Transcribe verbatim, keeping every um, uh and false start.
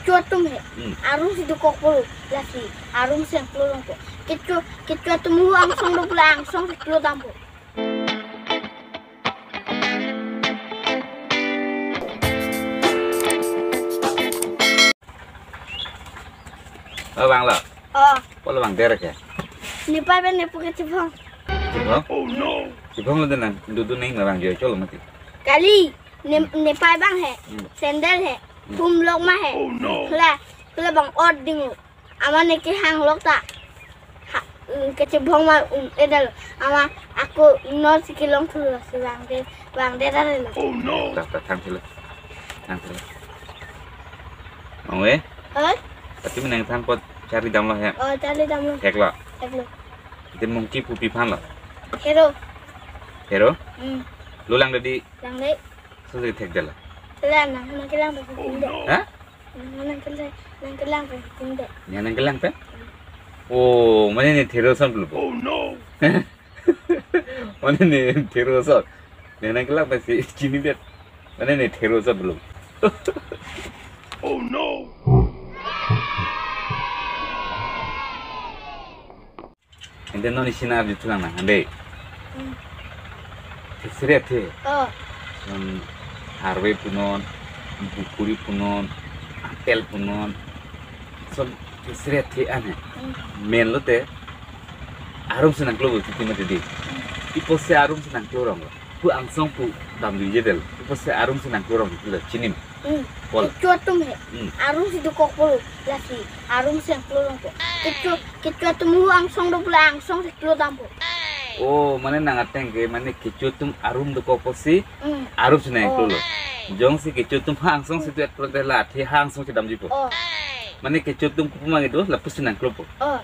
Kecho atum he. Hmm. Arum si dokokpo, lasi arum si nangklo longpo. Kecho, kecho atum hu angsong do pule angsong si klo dampo. Oh, vanglo. Oh. Kolo vangdet ke? Nepei pen nepo kechebong. Chebong? Oh no. Chebong lo de nang, dudu neng nang vangjo cholo mati. Kali, ne, hmm, nepei abang he. Hmm. Sandal he. Hmm. Pum lok ma he. Oh no. Kula, kula bang ot ding lo. Amat ne kehang lok ta. Ha, mm, kechebong ma, um, edal. Amat ako no si kelong thulo si vangdet, vangdet arelo. Oh no. Ta, ta, thang thulo. Thang thulo. Mangve? Hoi? Pati menang than apot charli damlo he. Oh, charli damlo. Theklo. Theklo. Iti mungki pupi aphan lo. Hero. Hero? Hmm. Lo langdet di. Langdet. Sosi thekdetlo. Lang, nang, nangkelang pen si thekdetlo. Ha? Nang, nangkelang, nangkelang pen si thekdetlo. Ne nangkelang pen? Hmm. Oh, mane ne thero ason pulo. Oh no. Mane ne thero ason. Ne nangkelang pensi chinidet. Mane ne thero ason pulo. Oh no. Ante non isi nang arjuthu nang nang, ante. Hmm. Thesere athe. Oh. Non harve punon, bukuri punon, apple punon. Son thesere athe an he. Hmm. Men lote arum si nangklo bo titi mati di. Hmm. Pi apotsi arum si nangklo rong lo. Pu angsong pu damjujedetlo. Pi apotsi arum si nangklo rong lo, chinim. Hmm. Kol. Kecho atum he. Hmm. Arum si dokokpo, lasi arum si nangklo longpo. Kecho, kecho atum hu angsong do pule angsong si klo dampo. Oh, mane nang ateng ke, mane kecho atum arum dokok apotsi, hmm, arum si nangklo lo. Oh. Jongsi kecho atum ha angsong si do-et pulote la athe ha angsong si damjupo. Oh. Mane kecho atum kopi ma kedo, lapusi nangklopo. Oh.